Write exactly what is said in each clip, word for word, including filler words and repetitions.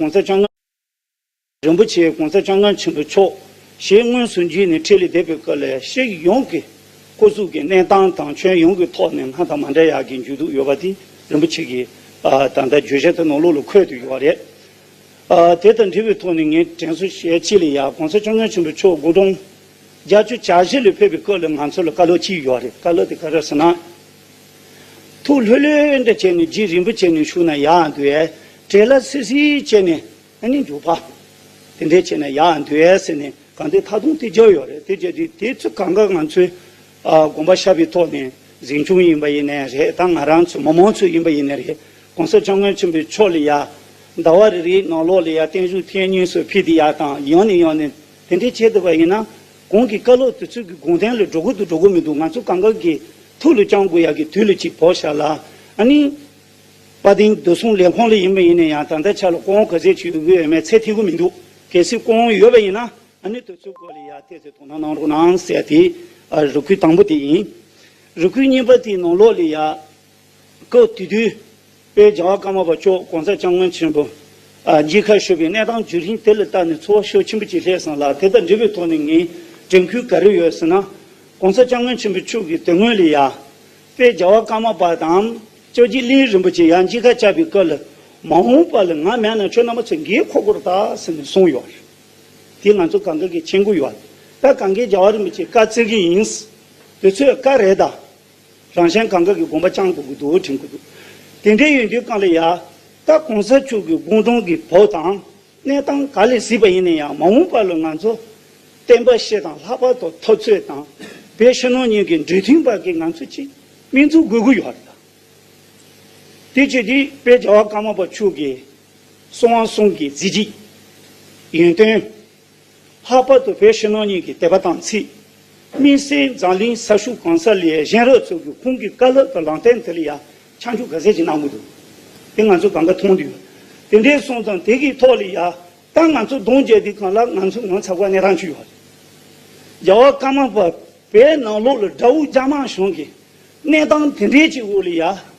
གོང་ས་སྐྱབས་མགོན་རིན་པོ་ཆེ་གོང་ས་སྐྱབས་མགོན་ཆེན་པོ་མཆོག་ཞལ་མངོན་སུམ་མཇལ་ནས་འཕྲིན་ལས་བསྡུས་པའི་སྐབས་ལ་ཕྱི་ཡོངས་ཀྱི་སྐུ་གཟུགས་ཀྱི་གནས་སྟངས་དང་ཁྱོན་ཡོངས་ཀྱི་ཐོག་ནས་སྔར་དང་མ་འདྲ་ཡག་གི་འགྱུར་ལྡོག་ཡོད་པ་དེ་རིན་པོ་ཆེ་གིས་ད་ལྟ་བརྗོད་གཞི་དེ་ནང་ལོགས་ལ་འཁོད་དུ་ཡོད་རེད། དེ་དང་འབྲེལ་བའི་ཐོག་ནས་ངས་དྲན་གསོ་ཞུ་ཡ་གཅིག་ལ་ཡ་གོང་ས་སྐྱབས་མགོན་ཆེན་པོ་མཆོག་དགུང་གྲངས་བརྒྱད་ཅུ་གྱ་བཞི་ལ་ཕེབས་པའི་སྐབས་ལ་ང་ཚོ་ལ་བཀའ་སློབ་གཅིག་ཡོད་རེད། བཀའ་སློབ་དེ་ག་རེ་ཟེར་ན། ཐུགས་ལྷོད་ལྷོད་འདྲ་བྱས་ནས་རྗེ་རིན་པོ་ཆེ་ནས་ཞུ་ན་ཡག་འདུག་ཨེ། བྲེལ་བ་སི་སི་བྱས་ནས་ཨ་ནི་མགྱོགས་པ་དེ་འདྲས་བྱས་ན་ཡག་འདུག་ཨེ་ཟེར་ནས་གང་ལྟར་ཐག་རིང་དེ་རྒྱབ་ཡོད་རེད། དེ་རྒྱབ་དུས་དེ་ཚོ་གང་ག་ང་ཚོའི་ཨ་དགོངས་པ་བཞག་པའི་ཐོག་ནས་གཟིམ་ཆུང་ཡིན་པ་ཡིན་ནའི་རེད། ད་ང་རང་ཚོ་མི་མང་ཚོ་ཡིན་པ་ཡིན་ནའི་རེད། གོང་ས་སྐྱབས་མགོན་ཆེན་པོའི་མཆོག་ལ་ཡ་ཟླ་བ་རེ་རེའི་ནང་ལོགས་ལ་ཡ་བརྟན་བཞུགས་ཐེངས་གཉིས་སུ་ཕུལ་དེ་ཡ་དང་ཡང་ནས་ཡང་ནས་དེ་འདྲས་བྱས་བསྡད་པ་ཡིན་ན་གོང་གི་བཀའ་སློབ་དེ་ཚོ་གི་དགོངས་དོན་ལ་འགྲོ་གི་འདུག་འགྲོ་གི་མི་འདུག་ང་ཚོ་གང་ག་གི་ཐུགས་ལ་བཅངས་དགོས་ཡ་གི་དུས་ལ་གཅིག་བབས་ཤག་ལ། ཨ་ནི། དཔལ་ལྡན་བདེ་སྲུང་ལས་ཁུངས་ལ་ཡིན་པ་ཡིན་ན་ཡང་ད་ལྟ་ཆ་ལ་སྐུ་དབང་ག་ཚད་ཅིག་ཡོད་ཡོད་མེད་ཚད་ཐིག་གི་མི་འདུག་གལ་སྲིད་སྐུ་དབང་ཡོད་པ་ཡིན་ན་ཨ་ནི་དེ་ཚོའི་སྐོར་ལ་ཡ་ཏོག་ཙམ་དོ་སྣང་གནང་རོགས་གནང་ཟེར་དེ་རེ་སྐུལ་དང་པོ་དེ་ཡིན། རེ་སྐུལ་གཉིས་པ་དེའི་ནང་ལོགས་ལ་ཡ་སྐབས་དེ་དུས་དཔལ་རྒྱལ་བ་ཀརྨ་པ་མཆོག་གོང་ས་སྐྱབས་མགོན་ཆེན་པོ་མཇལ་ཁ་ཞུ་བའི་གནས་སྟངས་བརྒྱུད་རིམ་དེ་ལ་བལྟས་ནས་ཚོར་བ་ཤུགས་ཆེན་པོ་ཅིག་སླེབས་སོང་ལ། དེ་དང་འབྲེལ་བའི་ཐོག་ནས་ངས་དྲན་སྐུལ་ག་རེ་ཡོད་ཟེར་ན། གོང་ས་སྐྱབས་མགོན་ཆེན་པོ་མཆོག་གིས་དེ་སྔོན་ལ་ཡ། དཔལ་རྒྱལ་བ་ཀརྨ་པ་དང་སྐྱབས་རྗེ་གླིང་རིན་པོ་ཆེ་ཡང་མཇལ་ཁ་བཅར་བའི་སྐབས་ལ་མ་འོངས་པ་ལ་ང་མེད་ན་ཁྱོད་རྣམ་པ་ཚོ་འགན་འཁུར་དགོས་རེད་ད་ཟེར་ནས་གསུངས་ཡོད་རེད། དེ་ང་ཚོ་གང་ག་གིས་མཁྱེན་གྱི་ཡོད་རེད། ད་གང་གས་རྒྱལ་བ་རིན་པོ་ཆེ་བཀའ་བརྩི་གི་ཡིན། དེ་ཚོས་བཀའ་རེད་ད། རང་གཞན་གང་ག་གིས་དགོངས་པ་བཅངས་དགོས་ཀྱི་འདུག་དྲན་གྱི་འདུག་དེ་འདྲ་ཡིན་དུས་གང་ལ་ཡ། ད་གོང་ས་མཆོག་གི་དགུང་གྲངས་ཀྱི་བབས་དང་གནས་སྟངས་ག་ལ་གཟིགས་པ་ཡིན་ན་ཡང་མ་འོངས་པ་ལ་ང་ཚོ་བསྟན་པ་སྤྱི་དང་ལྷག་པར་དུ་འཐབ་རྩོད་དང་བོད་ཕྱི་ནང་གཉིས་ཀྱི་འབྲེལ་མཐུད་པ་གི་ང་ཚོ་ཅིག་དམིགས་འཛུགས་དགོས་ཀྱི་ཡོད་རེད། དེ་བྱས་དུས་དཔལ་རྒྱལ་བ་ཀརྨ་པ་མཆོག་གིས་གསང་བ་གསུམ་གྱི་གཟི་བརྗིད། ཡོན་ཏན། ལྷག་པར་དུ་བོད་ཕྱི་ནང་གཉིས་ཀྱི་དད་པ་དམ་ཚིག་དམིགས་བསལ་འཛམ་གླིང་ས་ཕྱོགས་གང་ས་ལ་གཞན་རབས་ཚོ་གི་ཁོང་གི་བཀའ་སློབ་དང་ལམ་སྟོན་དེ་ལ་ཡ་ཆ་འཇོག་ག་ཚད་ཅིག་གནང་གི་འདུག་དེ་ང་ཚོ་གང་ག་མཐོང་དུ་ཡོད། དེ་འདྲའི་སོང་ཙང་དེ་གི་ཐོག་ལ་ཡ་ད་ང་ཚོ་གདོང་བརྒྱབ་དུས་གང་ལ་ང་ཚོ་ངོ་ཚ་བ་གནས་སྟངས་ཅིག་ཡོད་རེད། རྒྱལ་བ་ཀརྨ་པ་བོད་ནང་ལོགས་ལ་དགྲ་བོ་རྒྱ་དམར་གཞུང་གི་གནས་སྟངས་དེ་འདྲའི་ཅིག་འོག་ལ་ཡ།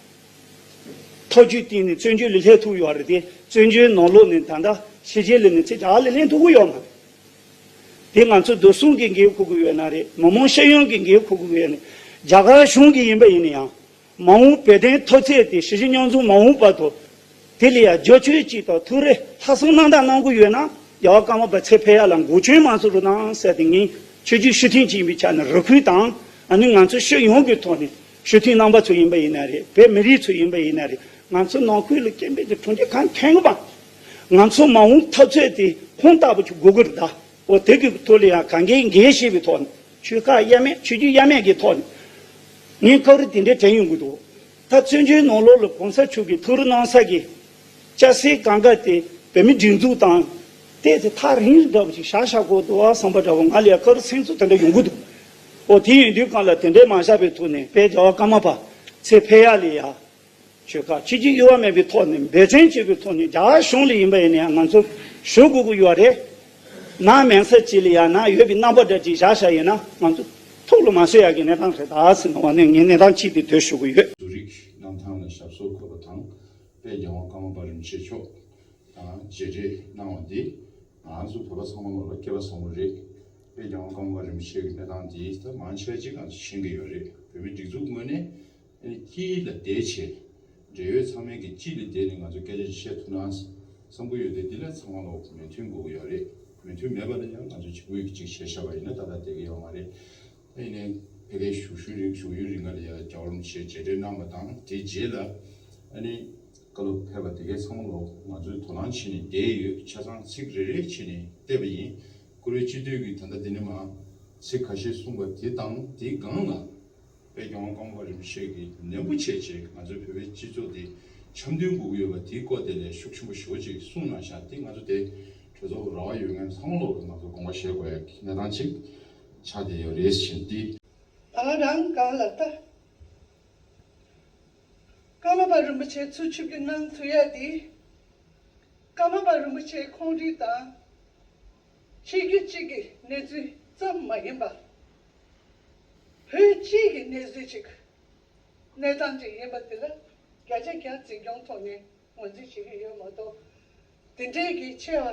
ཐབས་ཇུས་བཏིང་ནས་བཙན་བྱོལ་ལ་སླེབས་ཐུབ་ཡོད་རེད་དེ། བཙན་བྱོལ་ནང་ལོགས་ནས་ད་ལྟ་ཕྱི་རྒྱལ་ལ་ནས་ཚེ་རྒྱ་ལ་སླེབས་ཐུབ་ཀྱི་ཡོད་མ་རེད། དེ་ང་ཚོ་བདེ་སྲུང་གི་འགན་འཁུར་དགོས་ཡོད་ན་རེད། མི་མང་སྤྱི་ཡོངས་ཀྱི་འགན་འཁུར་དགོས་ཡོད་ན། རྒྱ་གར་གཞུང་གི་ཡིན་པ་ཡིན་ན་ཡང་མ་འོངས་བོད་དོན་འཐབ་རྩོད་དེ་ཞི་བདེ་མཉམ་འཛོམས་མ་འོངས་བར་དུ་དེ་ལ་ཡང་རྒྱབ་སྐྱོར་ཅིག་དང་ཐུགས་རེ་ལྷག་བསམ་རྣམ་དག་གནང་དགོས་ཡོད་ན་རྒྱལ་བ་ཀརྨ་པ་ཚེ་འཕེལ་ཡག་ལ་འགོག་རྐྱེན་མ་བཟོ་རོགས་གནང་ཟེར་ཏེ་ངས་ཆོས་བརྒྱུད་སྤྱི་མཐུན་གཅིག་ཡིན་པའི་ཆ་ནས་རེ་སྐུལ་དང་ཨ་ནི་ང་ཚོ་སྤྱི་ཡོངས་ཀྱི་ཐོག་ནས། སྤྱི་འཐུས་རྣམ་པ་ཚོ་ཡིན་པ་ཡིན་ན་རེད། བོད་མི་རིགས་ཚོ་ཡིན་པ་ཡིན་ན་རེད། ང་ཚོ་ནང་ཁུལ་ལ་སྐད་འབོད་ཀྱི་གྲོང་ཁྱེར་གང་ཐོན་གི་པ། ང་ཚོ་མ་འོངས་འཐབ་རྩོད་དེ་ཁོང་ལྟ་བུ་ཅིག་དགོས་ཀྱི་རེད་ད། འོ་དེ་གི་ཐོག་ལ་ཡང་གང་གའི་འགན་བཞེས་པའི་ཐོག་ནས་ཆོལ་ཁ་དབྱེ་མེད་ཆོས་བརྒྱུད་དབྱེ་མེད་ཀྱི་ཐོག་ནས་ངས་སྐབས་རེ་དེ་འདྲའི་དྲན་ཡོང་གི་འདུག་ད་བཙན་བྱོལ་ནང་ལོགས་ལ་གོང་ས་མཆོག་གིས་ཐུགས་རེ་གནང་ས་གི་སྐྱ་སེར་གང་ག་དེ་བོད་མི་སྒྲིག་འཛུགས་དང་ཏོག་ཙམ་ཐག་རིང་རིང་འདྲ་བོ་ཅིག་བཞག་བཞག་དགོས་འདུག་བསམ་པ་འདྲ་བོ་ང་ལ་ཡང་སྐབས་རེ་སེམས་ཚོར་དེ་འདྲ་ཡོང་གི་འདུག་འོ་དེ་ཡིན་དུས་གང་ལ་དེ་འདྲའི་མ་བཞག་པའི་ཐོག་ནས་དཔལ་རྒྱལ་བ་ཀརྨ་པ་ཚེ་འཕེལ་ཡག་ལ་ཡ། ཆོལ་ཁ་ཕྱི་རྒྱུད་དབྱེ་བ་མེད་པའི་ཐོག་ནས་འབད་བརྩོན་བྱེད་པའི་ཐོག་ནས་རྒྱ་གར་གཞུང་ལ་ཡིན་པ་ཡིན་ན་ཡང་ང་ཚོ་ཞུ་དགོས་ཀྱི་ཡོད་རེད། ནང་མེད་ས་ཅིག་ལ་ཡང་ནང་ཡོད་པའི་རྣམ་པ་འདྲ་ཅིག་བཞག་བཞག་ཡིན་ན་ང་ཚོ་ཐུགས་ལ་མ་བཟོད་ཡག་གི་གནས་སྟངས་རེད་ད་ཟེར་ནས་འོ་ནས་ངས་གནས་སྟངས་གཅིག་དེ་འདོད་ཞུ་གི་ཡོད། བཟོ་རིག་གནང་ཐང་ལ་ཞབས་སོར་འཁོད་པ་དང་དཔལ་རྒྱལ་དབང་ཀརྨ་པ་རིན་པོ་ཆེ་མཆོག་དང་མཇལ་འཕྲད་གནང་བ་འདི་ང་ཚོ་བོད་པ་ཚང་མ་ལོ་ལ་སྐལ་བ་བཟང་པོ་རེད། དཔལ་རྒྱལ་དབང་ཀརྨ་པ་རིན་པོ་ཆེ་གི་གནས་སྟངས་འདི་ད་མང་ཆེ་ཅིག་ང་ཚོ་ཤེས་ཀྱི་ཡོད་རེད། བོད་མི་སྒྲིག་འཛུགས་ངོས་ནས་ཨ་ནི་དཀྱིལ་ལ་བསྡད་བྱས་འབྲེལ་ཡོད་ཚང་མས་ཀྱི་དཀྱིལ་ལ་བསྡད་ནས་ང་ཚོ་སྐད་ཆ་ཅིག་བཤད་ཐུབ་ན་བསམ་གྱི་ཡོད་དེ། འདི་ལ་ཚང་མ་ལོ་མོས་མཐུན་དགོས་ཀྱི་ཡོད་རེད། མོས་མཐུན་མེད་པ་ན་ཡང་ང་ཚོ་གཅིག་པུས་ཀྱི་གཅིག་བྱས་བཞག་པ་ཡིན་ན་ད་ལྟ་བསྡད་ཀྱི་ཡོད་མ་རེད། ད་ཡིན་ནའི་ཕ་གིའི་བཞུགས་ཤུལ་རིང་བཞུགས་ཡུན་རིང་ག་ལ་ཡ་རྒྱལ་བ་རིན་པོ་ཆེ་མཇལ་འཕྲད་གནང་བ་དང་དེའི་རྗེས་ལ་ཨ་ནི་བཀའ་སློབ་ཕེབས་པ་དེ་གའི་ཚང་མ་ལོ་ང་ཚོས་དོ་སྣང་བྱས་ནས་བསྡད་ཡོད། ཆ་ཚང་ཚིག་རེ་རེ་བྱས་ནས་བལྟས་པ་ཡིན། བཀུར་འོས་སྤྱི་འཐུས་ཀྱིས་ད་ལྟ་འདི་ནས་མར་ཚིག་ཁ་ཤས་གསུངས་པ་དེ་དང་དེའི་སྒང་ལ་དཔལ་རྒྱལ་དབང་ཀརྨ་པ་རིན་པོ་ཆེ་གིས་ནན་པོ་བྱས་བྱས་ང་ཚོའི་བོད་པའི་སྤྱི་ཚོགས་འདི་འཆམ་མཐུན་དགོས་ཀྱི་ཡོད་པ་དེའི་སྐོར་དེ་ལས་ཤུགས་ཆེན་པོ་ཞེ་པོ་ཅིག་གསུངས་གནང་ཤག་དེ་ང་ཚོ་དེ་གྲོས་ཚོགས་ར་བ་ཡོད་མཁན་ཚང་མ་ལོ་ང་ཚོ་དགོངས་པ་བཞེས་དགོས་ཡ་གི་གནས་སྟངས་ཅིག་ཆགས་བསྡད་ཡོད་རེད་ཟེར་ཏེ། ད་རང་གང་ལ་ལྟ། ཀརྨ་པ་རིན་པོ་ཆེ་ཚུར་ཆིབས་བསྒྱུར་གནང་ཐུབ་ཡ་དེ། ཀརྨ་པ་རིན་པོ་ཆེའི་ཁོང་རིགས་དང་། ཆིབས་བསྒྱུར་གཅིག་གི་གནས་ཚུལ་ཙམ་མ་ཡིན་པ། བོད་སྤྱིའི་གི་གནས་ཚུལ་ཅིག་གནས་སྟངས་ཅིག་ཡིན་པ་དེ་ལ་བརྒྱ་ཆ་བརྒྱ་འཛིན་སྐྱོང་ཐོག་ནས་ངོས་འཛིན་བྱེད་ཀྱི་ཡོད་མ་གཏོགས། དེ་འདྲའི་གི་ཆེ་བ་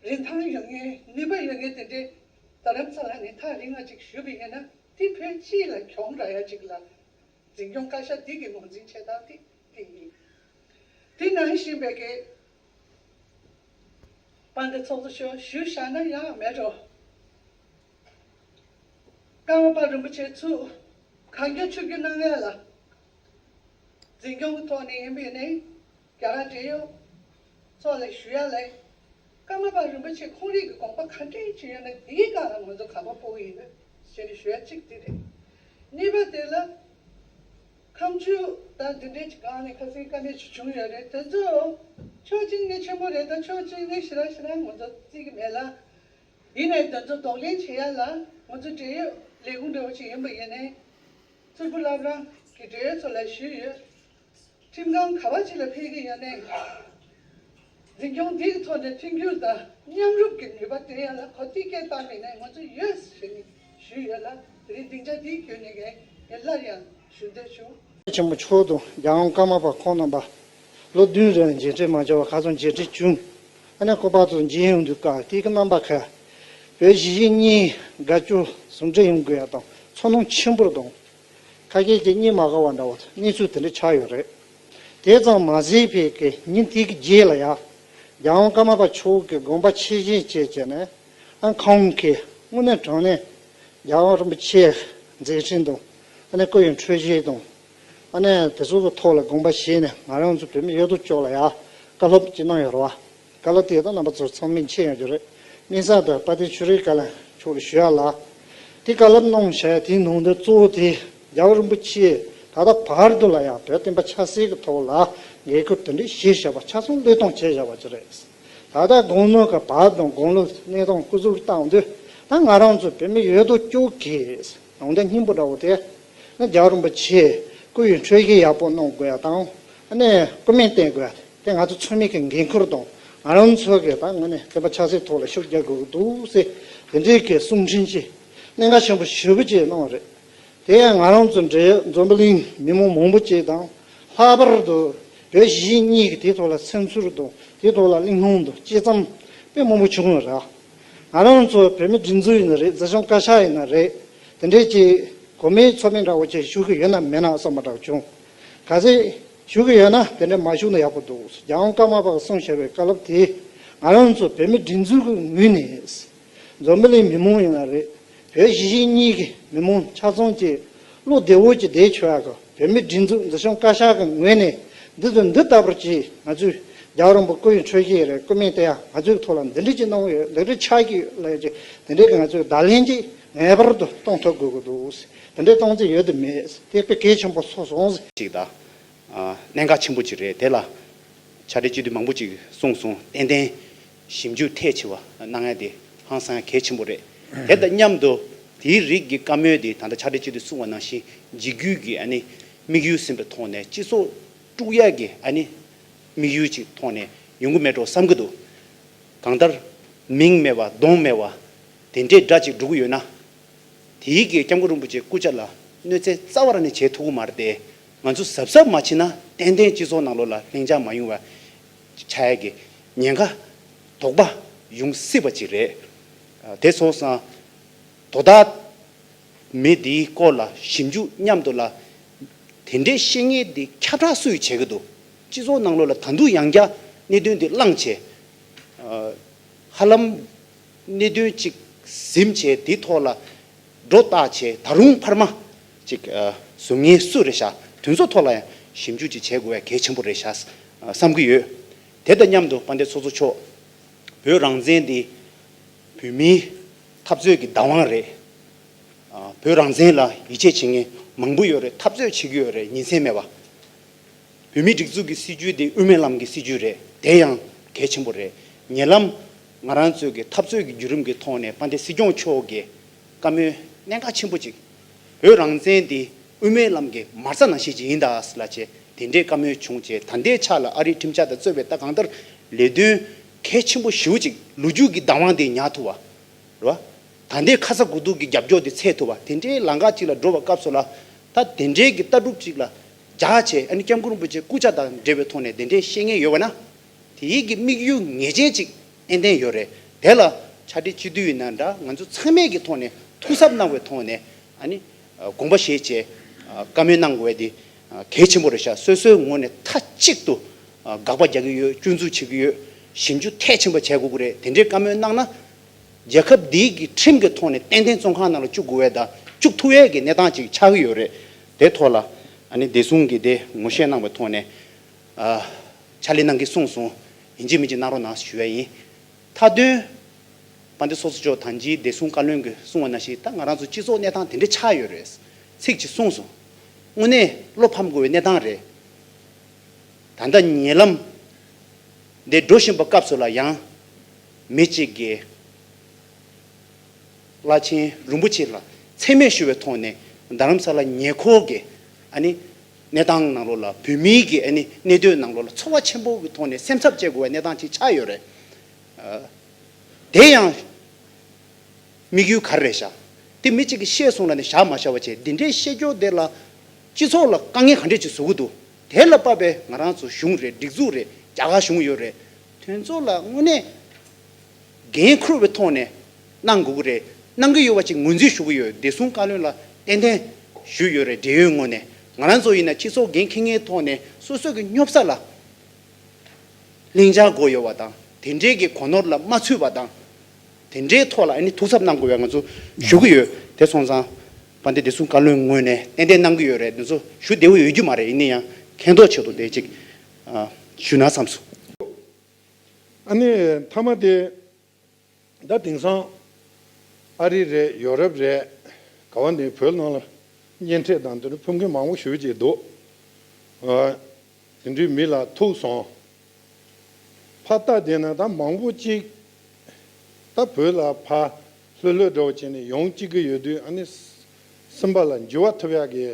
རིན་ཐང་ཡོད་མཁན་ནུས་པ་ཡོད་མཁན་དེ་འདྲའི་རྡ་རམ་ས་ལ་ནས་ཐག་རིང་ང་ཅིག་བཞུགས་པ་ཡིན་ན་དེ་བོད་སྤྱི་ལ་གྱོང་རག་ཡ་ཅིག་ལ་འཛིན་སྐྱོང་བཀའ་ཤག་འདི་གི་ངོས་འཛིན་བྱེད་སྟངས་དེ་དེ་ཡིན། དེ་ནང་བཞིན་པའི་གི་དཔལ་ལྡན་ཚོགས་གཙོ་མཆོག་ཞུ་བཞག་ན་ཡག་མེད་འགྲོ། ཀརྨ་པ་རིན་པོ་ཆེ་ཚུར་གང་མགྱོགས་ཆིབས་བསྒྱུར་གནང་ཡ་ལ་འཛིན་སྐྱོང་གི་ཐོག་ནས་ཡིན་པས་ནི་རྒྱ་གར་འབྲེལ་ཡོད་ཚོ་ལ་ཞུ་ཡ་ལ། ཀརྨ་པ་རིན་པོ་ཆེ་ཁོང་རང་གི་དགོངས་པ་ག་འདྲས་ཅིག་ཡོད་ན་དེའི་སྒང་ལ་ང་ཚོ་དགའ་པོ་སྤོ་གི་ཡོད་ཞེས་ནས་ཞུ་ཡ་གཅིག་དེ་རེད། གཉིས་པ་དེ་ལ་ཁ་མཆུ་དང་དེ་འདྲས་ཀྱི་སྒང་ནས་ཁ་སང་བཀའ་མོལ་ཅིག་བྱུང་ཡོད་རེད། དེ་ཚོ་ཕྱོགས་གཅིག་ནས་ཆེན་པོ་རེད། ད་ཕྱོགས་གཅིག་ནས་ཞེ་དྲག་ཞེ་དྲག་ང་ཚོ་བརྩི་གི་མེད་ལ། ཡིན་ནའི་དེ་ཚོ་གདོང་ལེན་བྱེད་ཡ་ལ་ང་ཚོ་འབྲེལ་ཡོད་ལས་ཁུངས་འདྲ་བོ་ཅིག་ཡིན་པ་ཡིན་ནའི་ཚུར་པོ་བླ་བྲང་གི་འབྲེལ་ཡོད་ཚོ་ལ་ཞུས་ཡོད། ཁྲིམས་ཁང་ག་བ་ཅིག་ལ་ཕེབས་ཀྱི་ཡོད་ནའི་འཛིན་སྐྱོང་འདིའི་ཐོག་ནས་མཐུན་འགྱུར་དང་མཉམ་རུབ་ཀྱི་ནུས་པ་སྟོན་ཡ་ལ་གོ་ཐོས་སྐད་བཏང་མེད་ནའི་ང་ཚོ་ཡོད་ཟེར་ནས་ཞུས་ཡོད་ལ། དེ་རིང་སྡིངས་ཆ་འདིའི་བརྒྱུད་ནས་ངས་སླར་ཡང་ཞུ་འདོད་བྱུང་། ཆེན་པོ་མཆོག་དང་རྒྱལ་དབང་ཀརྨ་པ་ཁོང་རྣམ་པ་ལོ་བདུན་རིང་མཇལ་འཕྲད་མ་བྱུང་བ་ཁ་སང་མཇལ་འཕྲད་བྱུང་། ཨ་ནི་སྐུ་པར་དུ་མཇལ་ཡོང་དུས་སྐབས་དེ་གི་རྣམ་པ་ཁ་བོད་གཞིས་བྱེས་གཉིས་དགའ་སྐྱོ་ཟུང་འབྲེལ་ཡོང་དགོས་ཡ་དང་ཚོར་སྣང་ཆེན་པོ་དང་། ཁ་སྐད་ཀྱི་གཉིད་མ་ཁུག་པ་འདྲ་བོ་གནས་ཚུལ་དེ་འདྲ་ཆགས་ཡོད་རེད། དེ་ཙམ་མ་ཟད་པའི་གི་ཉིན་དེ་གི་རྗེས་ལ་ཡ། རྒྱལ་དབང་ཀརྨ་པ་མཆོག་གི་དགོངས་པ་ཆེ་བཞེས་བྱས་བྱས་ནས་ཨ་ཁོང་གིས་དངོས་གནས་དྲང་གནས་རྒྱལ་དབང་རིན་པོ་ཆེ་མཛད་འཕྲིན་དང་ཨ་ནི་སྐུ་ཡི་འཕྲོད་བཞེས་དང་ཨ་ནི་དེ་ཚོ་གི་ཐོག་ལ་དགོངས་པ་བཞེས་ནས་ང་རང་ཚོ་བོད་མི་ཡོད་དོ་ཅོག་ལ་ཡ་བཀའ་སློབ་ཅིག་གནང་ཡོད་རེད་བ། བཀའ་སློབ་དེ་དག་རྣམ་པ་ཚོར་ཚང་མས་མཁྱེན་ཡོད་རྒྱུ་རེད། དམིགས་བསལ་དུ་དཔལ་ལྡན་ཆོས་རིག་བཀའ་བློན་མཆོག་ལ་ཞུ་ཡ་ལ། དེ་བཀའ་སློབ་གནང་བྱས་དེའི་ནང་དོན་གཙོ་བོ་དེ་རྒྱལ་བ་རིན་པོ་ཆེས་ད་ལྟ་བར་དུ་ལ་ཡང་བོད་བསྟན་པ་ཆབ་སྲིད་ཀྱི་ཐོག་ལ་འགན་ཁུར་དེ་འདྲ་བཞེས་བཞག་པ་ཆ་ཚང་བློས་གཏོང་བྱས་བཞག་པ་ཅིག་རེད། ད་ལྟ་དགུང་ལོ་གི་བར་དང་དགུང་ལོ་གནས་སྟངས་སྐུ་གཟུགས་བཏང་དུས་ད་ང་རང་ཚོ་བོད་མི་ཡོད་དོ་ཅོག་གིས་ནང་དོན་སྙིང་པོ་འདྲ་བོ་དེ། ན་རྒྱལ་བ་རིན་པོ་ཆེ་སྐུ་ཡི་འཕྲོད་བཞེས་ཡག་པོ་གནང་དགོས་ཡ་དང་། ཨ་ནི་སྐུ་སྨན་བསྟེན་དགོས་ཡ་དེ་ང་ཚོ་ཚང་མའི་གི་འགན་ཁུར་དང་ང་རང་ཚོ་གི་ད་ངོས་ནས་བསྟན་པ་ཆབ་སྲིད་ཐོག་ལ་ཤུགས་རྒྱག་དགོས་ཀྱི་འདུག་ཟེར་དེ་འདྲའི་གི་གསུང་འཕྲིན་ཅིག་གནད་འགག་ཆེན་པོ་ཞེ་པོ་ཅིག་གནང་བ་རེད། དེ་ཡང་ང་རང་ཚོ་འབྲེལ་ཡོད་འཛམ་བུ་གླིང་མི་མང་མང་པོ་ཅིག་དང་ལྷག་པར་དུ་བོད་གཞིས་བྱེས་གཉིས་ཀྱི་དེ་ཐོག་ལ་སེམས་ཚོར་དང་དེ་ཐོག་ལ་གླེང་སློང་དང་དཔྱད་རྩོམ་དཔེ་མང་པོ་བྱུང་བ་རེད། ང་རང་ཚོ་བོད་མི་སྒྲིག་འཛུགས་ཡིན་ན་རེད། མཛད་གཞུང་བཀའ་ཤག་ཡིན་ན་རེད། དེ་འདྲའི་ཅིག་གོ་མིའི་ཚོགས་མི་འདྲ་བོ་ཅིག་ཞུགས་ཀྱི་ཡོད་ན་མེད་ན་བསམ་པ་འདྲ་བོ་བྱུང་། གལ་སྲིད་ཞུགས་ཀྱི་ཡོད་ན་དེ་འདྲ་མ་ཞུགས་ན་ཡག་པོ་འདུག་རྒྱལ་དབང་ཀརྨ་པ་གསུངས་བཞག་པའི་བཀའ་སློབ་དེ་ང་རང་ཚོ་བོད་མི་སྒྲིག་འཛུགས་ཀྱི་ངོས་ནས་འཛམ་བུ་གླིང་མི་མང་ཡིན་ན་རེད། བོད་གཞིས་བྱེས་གཉིས་ཀྱི་མི་མང་ཆ་ཚང་ཅིག་བློ་བདེ་བོ་ཅིག་བསྡད་ཆོག་ཡག་གི་བོད་མི་སྒྲིག་འཛུགས་མཛད་གཞུང་བཀའ་ཤག་གི་ངོས་ནས་འདི་དང་འདི་ལྟ་བུར་ཅིག་ང་ཚོས་རྒྱལ་བ་རིན་པོ་སྐུ་ཡི་འཕྲོད་བཞེས་རེད། སྐུ་སྨན་དེ་ཡང་ང་ཚོའི་ཐོག་ལ་འདི་འདྲ་ཅིག་གནང་ཡོད། འདི་འདྲ་ཆགས་ཀྱི་ཡོད་ལབ་ཅིག་དེ་འདྲའི་གི་ང་ཚོས་བརྡ་ལན་ཅིག་ངེས་པར་དུ་གཏོང་ཐུབ་དགོས་ཀྱི་འདུག་དེ་འདྲའི་གཏོང་རྩིས་ཡོད་དམ་མེད་དེ་དཔེ་གལ་ཆེན་པོ་ཚོར་སོང་། ཅིག་དང་། ཨ། གནད་འགག་ཆེན་པོ་ཅིག་རེད། དེ་ལ་ཕྱག་སྦྲེལ་སྤྱི་འཐུས་མང་པོ་ཅིག་གསུངས་སོང་། ཏན་ཏན་ཞིབ་འཇུག་ཐད་ཆེ་བ་གནང་ཡ་དེ་ཧང་སང་གལ་ཆེན་པོ་རེད། དེ་དང་མཉམ་དུ་དེའི་རིགས་ཀྱི་བཀའ་མོལ་དེ་ད་ལྟ་ཕྱག་སྦྲེལ་སྤྱི་འཐུས་གསུངས་པ་ནང་བཞིན་འཇིགས་སྐུལ་གྱི་ཨ་ནི་དམིགས་ཡུལ་ཟིན་པའི་ཐོག་ནས་སྤྱི་ཚོགས་དཀྲུག་ཡ་གི་ཨ་ནི་དམིགས་ཡུལ་ཅིག་ཐོག་ནས་ཡོང་གི་མེད་འགྲོ་བསམ་གྱི་འདུག་གང་ལྟར་མིང་མེད་པ་གདོང་མེད་པ་དེ་འདྲའི་སྒྲ་ཅིག་སྒྲོག་གི་ཡོད་ན། དེའི་གི་སྐྱབས་མགོན་རིན་པོ་ཆེ་སྐུ་ཕྱྭ་ལ་གནོད་འཚེ་རྩ་བ་རང་ནས་བྱེད་ཐུབ་ཀྱི་མ་རེད་དེ། ང་ཚོ་གཟབ་གཟབ་མ་བྱས་ན་ཏན་ཏན་སྤྱི་ཚོགས་ནང་ལོགས་ལ་ལྷིང་འཇགས་མ་ཡོང་བ་ཆགས་ཡ་གི་ཉེན་ཁ་དོགས་པ་ཡོང་སྲིད་པ་ཅིག་རེད། དེ་སོང་ཙང་དོ་བདག་མི་འདིའི་སྐོར་ལ་ཞིབ་འཇུག་མཉམ་དུ་ལ་དེ་འདྲའི་བཤད་མཁན་འདི་ཁྱབ་བསྒྲགས་སུས་བྱེད་ཀྱི་འདུག་སྤྱི་ཚོགས་ནང་ལོགས་ལ་ད་དུང་ཡང་བསྐྱར་གནད་དོན་འདི་བསླངས་བྱས། ཧ་ལམ་གནད་དོན་ཅིག་ཟིན་བྱས་དེའི་ཐོག་ལ་སྒྲོ་བཏགས་བྱས་ད་རུང་འཕར་མ་ཅིག་བཟོ་མཁན་སུ་རེད་ཤག་དེ་ཚོ་ཐོག་ལ་ཡང་ཞིབ་འཇུག་ཅིག་བྱེད་དགོས་པ་གལ་ཆེན་པོ་རེད་ཤག་བསམ་གྱི་ཡོད། དེ་དང་མཉམ་དུ་དཔལ་ལྡན་ཚོགས་གཙོ་མཆོག་བོད་རང་བཙན་འདི་བོད་མིའི་འཐབ་རྩོད་ཀྱི་བདག་དབང་རེད། བོད་རང་བཙན་ལ་ཡིད་ཆེས་བྱེད་མཁན་མང་པོ་ཡོད་རེད། འཐབ་རྩོད་བྱེད་ཀྱི་ཡོད་རེད། ཉིན་མཚན་མེད་པ། བོད་མིའི་སྒྲིག་འཛུགས་ཀྱི་སྲིད་བྱུས་དེ་དབུ་མའི་ལམ་གྱི་སྲིད་བྱུས་རེད། དེ་ཡང་གལ་ཆེན་པོ་རེད། ཉེ་ལམ་ང་རང་ཚོའི་གི་འཐབ་རྩོད་ཀྱི་བརྒྱུད་རིམ་གྱི་ཐོག་ནས་དཔལ་ལྡན་སྲིད་སྐྱོང་མཆོག་གིས་བཀའ་མོལ་གནད་འགག་ཆེན་པོ་ཅིག་བོད་རང་བཙན་དེ་དབུ་མའི་ལམ་གྱི་མ་རྩ་ནང་བཞིན་ཅིག་ཡིན་ད་ཟེར་ལབ་བྱས་དེ་འདྲའི་བཀའ་མོལ་བྱུང་བྱས། ད་ལྟའི་ཆ་ལ་ཨ་རིའི་ཁྲིམས་འཆར་དང་གཙོས་པའི་ད་གང་ལྟར་ལས་དོན་གལ་ཆེན་པོ་ཞེ་པོ་ཅིག་ལོ་རྒྱུས་ཀྱི་བདག་དབང་དེ་ཉར་ཐུབ་པ། རེད་བ། ད་ལྟའི་ཁ་ཚ་དགོས་གཏུགས་ཀྱི་རྒྱབ་སྐྱོར་དེ་འཚོལ་ཐུབ་པ། དེ་འདྲའི་ལམ་ཁ་ཅིག་ལ་འགྲོ་བའི་སྐབས་སུ་ལ་ད་དེ་འདྲའི་གི་ལྟ་གྲུབ་ཅིག་ལ་སྦྱར་བྱས། ཨ་ནི་སྐྱབས་མགོན་རིན་པོ་ཆེ་སྐུ་ཕྱྭ་དང་འབྲེལ་བའི་ཐོག་ནས་དེ་འདྲའི་བཤད་མཁན་ཡོད་པ་ན། དེའི་གི་དམིགས་ཡུལ་ངེས་ཅན་ཅིག་ཏན་ཏན་ཡོད་རེད། དེ་ལ་ཕྱག་སྦྲེལ་སྤྱི་འཐུས་ཡིན་ན་འདྲ། ང་ཚོ་ཚང་མས་ཀྱི་ཐོག་ནས་ཐུགས་གཟབ་གནང་བའི་ཐོག་ནས། ཨ་ནི་དགོངས་པ་བཞེས་བྱས་བཀའ་མོལ་གནང་དགོས་དེ་གལ་ཆེན་པོ་རེད་ཤག་སོ་སོའི་ངོས་ནས་མཐའ་གཅིག་ཏུ་དགག་པ་རྒྱག་གི་ཡོད། སྐྱོན་འཛུགས་བྱེད་ཀྱི་ཡོད། ཞིབ་འཇུག་མཐའ་ཆེན་པོ་བྱེད་དགོས་ཀྱི་རེད། དེ་འདྲའི་བཀའ་མོལ་གནང་ན། རྒྱལ་ཁབ་འདིའི་གི་ཁྲིམས་ཀྱི་ཐོག་ནས་ཏན་ཏན་བཙོན་ཁང་ནང་ལ་བཅུག་དགོས་པའི་དང་བཅུག་ཐུབ་པའི་གི་གནས་སྟངས་ཅིག་ཆགས་ཀྱི་ཡོད་རེད། དེ་ཐོག་ལ་ཨ་ནི་བདེ་སྲུང་གི་དེ་ངོ་ཤེས་གནང་བའི་ཐོག་ནས་ཨ་ཕྱག་ལས་གནང་གི་གསུངས་སོང་། ཡིན་གཅིག་མིན་གཅིག་གནང་རོགས་གནང་ཞུ་ཡ་ཡིན། མཐའ་དོན། དཔལ་ལྡན་ཚོགས་གཙོ་མཆོག་དང་ཅིའི་བདེ་སྲུང་བཀའ་བློན་གྱིས་གསུངས་པ་ནང་བཞིན། ད་ང་རང་ཚོ་སྤྱི་ཚོགས་གནས་སྟངས་དེ་འདྲ་ཆགས་ཡོད་རེད། ཚིག་གཅིག་གསུངས་སོང་། དངོས་གནས་བློ་ཕམ་དགོས་པའི་གནས་སྟངས་རེད། ད་ལྟ་ཉེ་ལམ་འདི་འགྲོ་བཞིན་པ་སྐབས་སུ་ལ་ཡང་མི་གཅིག་གིས་བླ་ཆེན་རིན་པོ་ཆེ་ལ་མཚན་སྨད་ཞུ་བའི་ཐོག་ནས་རྡ་རམ་ས་ལ་ཉེ་འཁོར་གྱི་ཨ་ནི་གནས་སྟངས་ནང་ལོགས་ལ། བོད་མིའི་གི་ཨ་ནི་གནས་སྡོད་ནང་ལོགས་ལ་ཚོར་བ་ཆེན་པོ་གི་ཐོག་ནས་སེམས་འཚབ་བྱེད་དགོས་པའི་གནས་སྟངས་ཅིག་ཆགས་ཡོད་རེད། དེ་ཡང་དམིགས་ཡུལ་ག་རེ་རེད་ཤག་དེ་མི་གཅིག་གིས་བཤད་སོང་ལབ་ནས་བཞག་མ་བཞག་པ་བྱས། འདི་འདྲའི་བཤད་རྒྱུ་དེ་ལ་སྤྱི་ཚོགས་ལ་དཀའ་ངལ་ག་འདྲས་ཅིག་བཟོ་གི་འདུག་དེ་ལ་དཔག་པའི་ང་རང་ཚོ་གཞུང་རེད། སྒྲིག་འཛུགས་རེད། རྒྱ་གར་གཞུང་ཡོད་རེད། དེ་ཚོ་ལ་དངོས་གནས་འགན་འཁུར་བའི་ཐོག་ནས་གནང་དགོས་ཀྱི་རེད། གནང་གི་ཡོད་པ་ཅིག་ངོས་འཛིན་ཞུ་གི་ཡོད། བདེ་སྲུང་བཀའ་བློན་ལ་ཏན་ཏན་ཞུས་ཡོད་རེད། འབྲེལ་ཡོད་ངོས་ནས། ང་རང་ཚོ་ཡིན་ན་སྤྱི་ཚོགས་འགན་འཁྱེར་མཁན་ཐོག་ནས་སོ་སོ་གི་སྙོབ་ས་ལ་ལྷིང་འཇགས་དགོས་ཡོད་པ་དང་། དེ་འདྲའི་གི་གོ་ནོར་ལ་མ་ཚུད་པ་དང་། དེ་འདྲའི་ཐོག་ལ་ཨ་ནི་ཐུགས་གཟབ་གནང་དགོས་པའི་ང་ཚོ་ཞུ་གི་ཡོད། དེ་སོང་ཙང་དཔལ་ལྡན་བདེ་སྲུང་བཀའ་བློན་ངོས་ནས་ཏན་ཏན་གནང་གི་ཡོད་རེད། དེ་ཚོ་ཞུ་བདེ་བོ་ཡོད་རྒྱུ་མ་རེད། ཡིན་ན་ཡང་མཁྱེན་རྟོགས་ཆེད་དུ་དེ་ཅིག་ཨ་ཞུ་ན་བསམས་སོང་། ཨ་ནི་མཐའ་མ་དེ། ད་དེང་སང་ཨ་རི་རེད། ཡོ་རོབ་རེད། ག་བ་ནས་བོད་ནང་ལ་གཉེན་འཕྲད་དང་དེ་འདྲ་ཕེབས་མཁན་མང་པོ་ཞེ་པོ་ཅིག་འདུག་ཨ། དེ་འདྲའི་མི་ལ་ཐུག་སོང་། ཕར་ལྟ་བསྡད་ན་ད་མང་པོ་ཅིག་ད་བོད་ལ་ཕར་ལྷོད་ལྷོད་འདྲ་བོ་བྱས་ནས་ཡོང་བཅུག་གི་ཡོད་དུས། ཨ་ནི་སེམས་པ་ལ་འགྱུར་བ་ཐེབས་ཡག་གི་